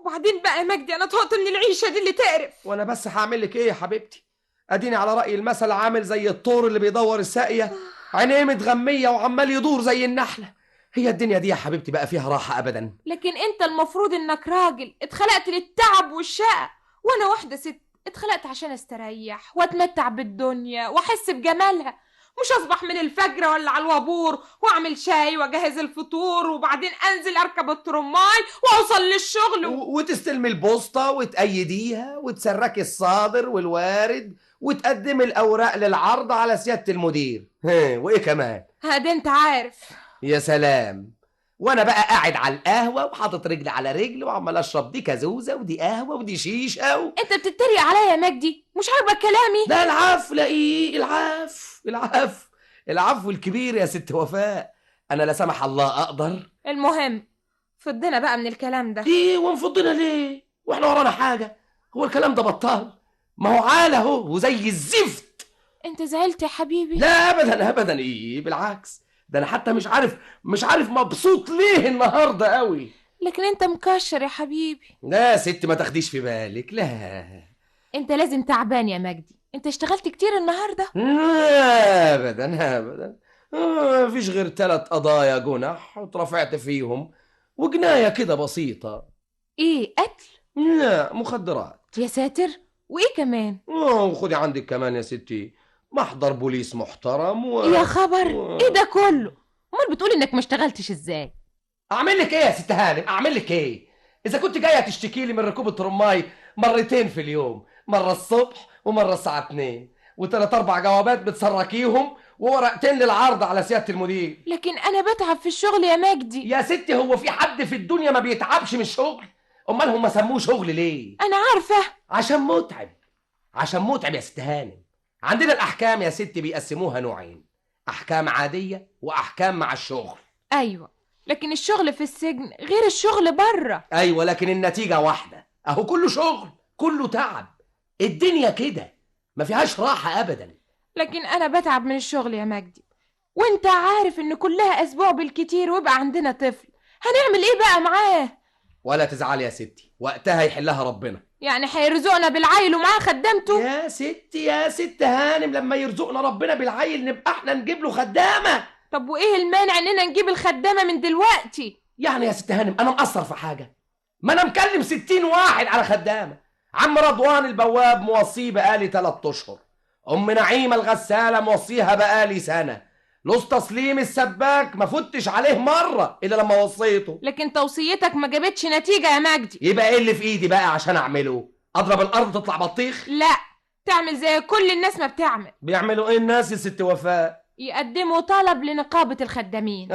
وبعدين بقى يا مجدي انا طهقت من العيشة دي اللي تقرف. وانا بس هعمل لك ايه يا حبيبتي؟ اديني على راي المثل عامل زي الطور اللي بيدور الساقيه، عينيه متغميه وعمال يدور زي النحلة. هي الدنيا دي يا حبيبتي بقى فيها راحة ابدا؟ لكن انت المفروض انك راجل اتخلقت للتعب والشقه، وانا واحدة ست اتخلقت عشان استريح واتمتع بالدنيا واحس بجمالها، مش اصبح من الفجر ولا على الوابور واعمل شاي واجهز الفطور وبعدين انزل اركب الترماي واوصل للشغل وتستلمي البوسطه وتأيديها وتسركي الصادر والوارد وتقدمي الاوراق للعرض على سيادة المدير. وايه كمان؟ هذا انت عارف. يا سلام، وانا بقى قاعد على القهوة وحاطط رجل على رجل وعمال اشرب دي كازوزه ودي قهوة ودي شيشة انت بتتريق عليا يا مجدي؟ مش عاجبك كلامي؟ لا العفو، لا ايه العفو، العفو العفو الكبير يا ست وفاء، انا لا سمح الله اقدر. المهم فضنا بقى من الكلام ده. ايه ونفضنا ليه واحنا ورانا حاجة؟ هو الكلام ده بطال؟ ما هو عالة اهو وزي الزفت. انت زعلت يا حبيبي؟ لا ابدا ابدا، ايه بالعكس، ده انا حتى مش عارف مبسوط ليه النهارده قوي. لكن انت مكشر يا حبيبي. لا يا ست ما تاخديش في بالك. لا انت لازم تعبان يا مجدي، انت اشتغلت كتير النهارده. لا ابدا ابدا، مفيش غير 3 قضايا جنح واترفعت فيهم وجنايه كده بسيطة. ايه، قتل؟ لا مخدرات. يا ساتر، وايه كمان؟ وخدي عندك كمان يا ستي محضر بوليس محترم يا خبر، ايه ده كله؟ امال بتقول انك ما اشتغلتش ازاي؟ اعمل لك ايه يا ست هانم؟ اعمل لك ايه اذا كنت جاية تشتكي لي من ركوب الترماي مرتين في اليوم، مرة الصبح ومرة الساعة 2، وثلاث 4 جوابات بتسركيهم وورقتين للعرض على سيادة المدير. لكن انا بتعب في الشغل يا مجدي. يا ستي هو في حد في الدنيا ما بيتعبش من الشغل؟ امال هم سموه شغل ليه؟ انا عارفه، عشان متعب، عشان متعب يا ست هانم. عندنا الأحكام يا ستي بيقسموها نوعين، أحكام عادية وأحكام مع الشغل. أيوة، لكن الشغل في السجن غير الشغل بره. أيوة، لكن النتيجة واحدة، أهو كله شغل كله تعب، الدنيا كده ما فيهاش راحة أبدا. لكن أنا بتعب من الشغل يا مجدي، وانت عارف إن كلها أسبوع بالكتير ويبقى عندنا طفل، هنعمل إيه بقى معاه؟ ولا تزعلي يا ستي، وقتها يحلها ربنا. يعني هيرزقنا بالعيل ومعاه خدامته؟ يا ستي يا ست هانم، لما يرزقنا ربنا بالعيل نبقى احنا نجيب له خدامه. طب وايه المانع اننا نجيب الخدامة من دلوقتي؟ يعني يا ست هانم انا مقصر في حاجة؟ ما انا مكلم 60 واحد على خدامه. عم رضوان البواب موصيه بقالي 3 اشهر، ام نعيمه الغسالة موصيها بقالي سنة، لص تسليم السباك ما فتش عليه مرة الا لما وصيته. لكن توصيتك ما جابتش نتيجة يا مجدي. يبقى ايه اللي في ايدي بقى عشان اعمله؟ اضرب الارض تطلع بطيخ؟ لا، تعمل زي كل الناس ما بتعمل. بيعملوا ايه الناس يا ست وفاء؟ يقدموا طلب لنقابه الخدامين.